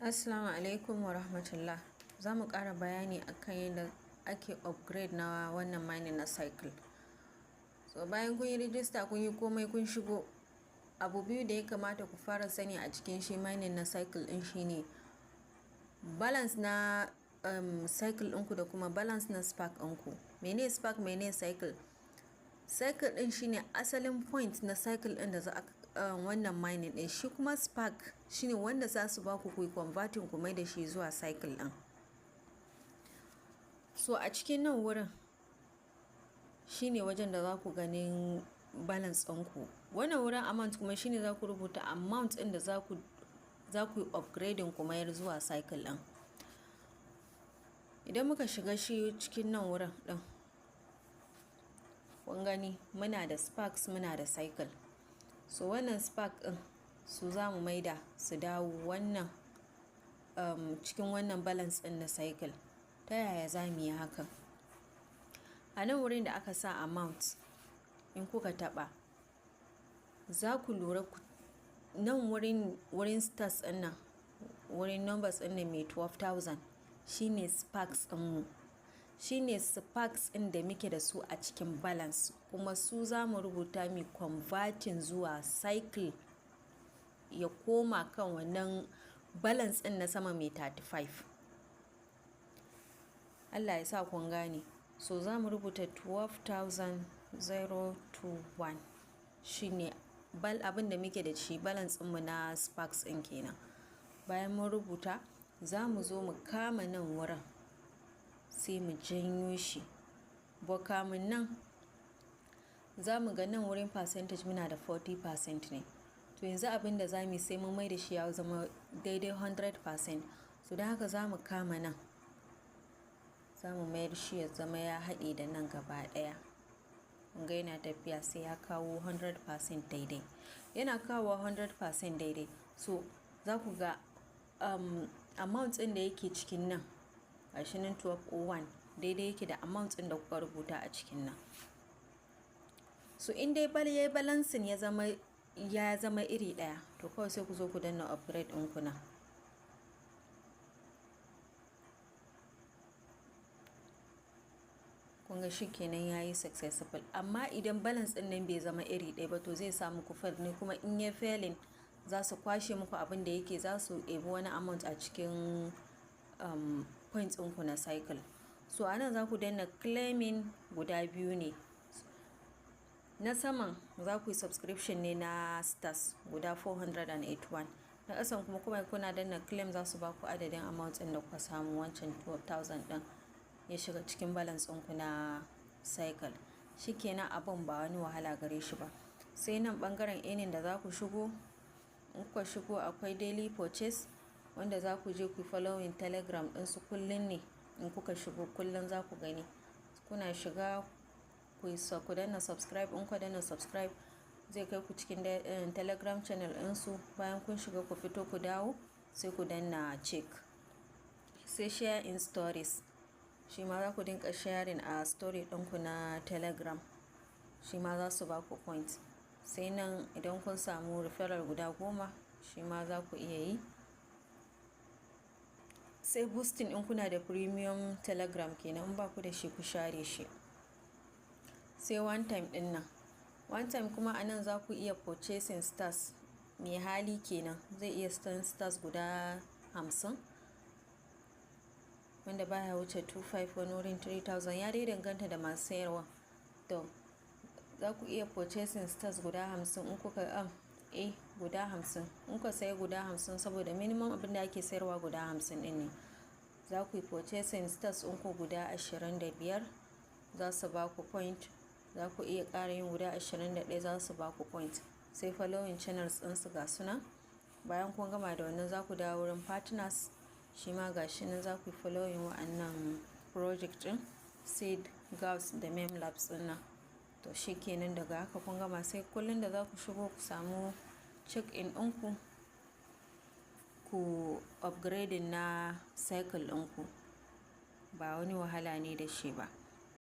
Assalamu alaikum wa rahmatullah. Za mu ƙara bayani akan yadda ake upgrade na wannan mining na Cycle. So bayan kun yi rijista, kun yi komai, kun shigo, abu biyu da ya kamata ku fara sani a cikin shi mining na Cycle ɗin shine balance na Cycle ɗinku da kuma balance na Spark ɗinku. Mene Spark, mene Cycle? Cycle ɗin shine asalin point na Cycle ɗin da za a wannan mining ɗin. Shi kuma Spark shine wanda za su ba ku ku yi converting, ku mai da shi zuwa Cycle ɗin. So a cikin nan wurin shine wajen da za ku ganin balance ɗinku. Wannan wurin amount kuma shine za ku rubuta amount ɗin da za ku yi upgrading ku mayar zuwa Cycle ɗin. Idan muka shiga shi cikin nan wurin ɗin, kun gani muna da Sparks, muna da Cycle. So wannan Spark ɗin su za mu maida su dawo wannan cikin wannan balance ɗin na Cycle. Ta yaya za mu yi hakan? A nan wurin da aka sa amount, in kuka taɓa, za ku lura nan wurin stars ɗin nan, wurin numbers ɗin nan mai 12,000 shine Sparks ɗinmu. Shine Sparks ɗin da muke da su a cikin balance, kuma su za mu rubuta mu converting zuwa Cycle ya koma kan wannan balance ɗin na sama mai 35. Allah ya sa kun gane. So za mu rubuta 12,021, shine abin da muke da shi, balance ɗinmu na Sparks ɗin kenan. Bayan mun rubuta, za mu zo mu kama nan wurin, sai mu janyo shi. But kamun nan, za mu ga nan wurin percentage muna da 40% ne. To yanzu abin da za mu yi, sai mun mai da shi ya zama daidai 100%. So don haka za mu kama nan, za mu mayar shi ya zama ya haɗe da nan gaba ɗaya. Kun ga yana tafiya sai ya kawo 100% daidai. Yana kawo 100% daidai, so za ku ga amount ɗin da yake cikin nan, gashi nan 1201, daidai yake da amount ɗin da kuka rubuta a cikin nan. So in dai bal yayi balancing, ya zama iri ɗaya, to kawai sai ku zo ku danna upgrade ɗinku nan. Kun ga shi kenan, yayi successful. Amma idan balance ɗin nan bai zama iri ɗaya ba, to zai sa muku fail ne, kuma in ya failing, za su kwashe muku abin da yake, za su ɗebi wani amount a cikin points ɗinku na Cycle. So anan za ku danna claiming. Guda biyu ne. Na saman za ku yi subscription ne na stars guda 481. Na ƙasan kuma kuna danna claim, za su ba ku adadin amount ɗin da kuka samu, wancan 12,000 ɗin, ya shiga cikin balance ɗinku na Cycle. Shikenan, abun ba wani wahala gare shi ba. Sai nan ɓangaren earning da za ku shigo. In kuka shigo, akwai daily purchase, wanda za ku je ku following Telegram ɗinsu kullum ne. In kuka shigo kullum za ku gani. Kuna shiga, ku danna subscribe. In ku danna subscribe, zai kai ku cikin Telegram channel ɗinsu. Bayan kun shiga, ku fito, ku dawo, sai ku danna check. Sai share in stories, shi ma za ku dinka sharing a story ɗinku na Telegram, shi ma za su ba ku point. Sai nan idan kun samu referral guda 10, shi ma za ku iya yi. Sai boosting, in kuna da premium Telegram kenan. In ba ku da shi, ku share shi. Sai one time ɗin nan. One time kuma, a nan za ku iya purchasing stars. Mai hali kenan zai iya sayan stars guda 50, wanda baya wuce 25, wani wurin 3000, ya dai danganta da masu sayarwa. To za ku iya purchasing stars guda 50. In kuka guda 50, in kuka sayi guda 50, saboda minimum abin da ake sayarwa guda 50 ɗin ne, za ku yi purchasing stars ɗinku guda 25, za su ba ku point. Za ku iya ƙara yin guda 21, za su ba ku point. Sai following channels ɗinsu, ga suna. Bayan kun gama da wannan, za ku dawo wurin partners. Shi ma ga shi nan, za ku yi following wa'annan project ɗin, Seed, Gauss da Mem Labs ɗin nan. To shi kenan, daga haka kun gama. Sai kullum da za ku shigo, ku samu check in ɗinku, ku upgrading na Cycle ɗinku. Ba wani wahala ne da shi ba.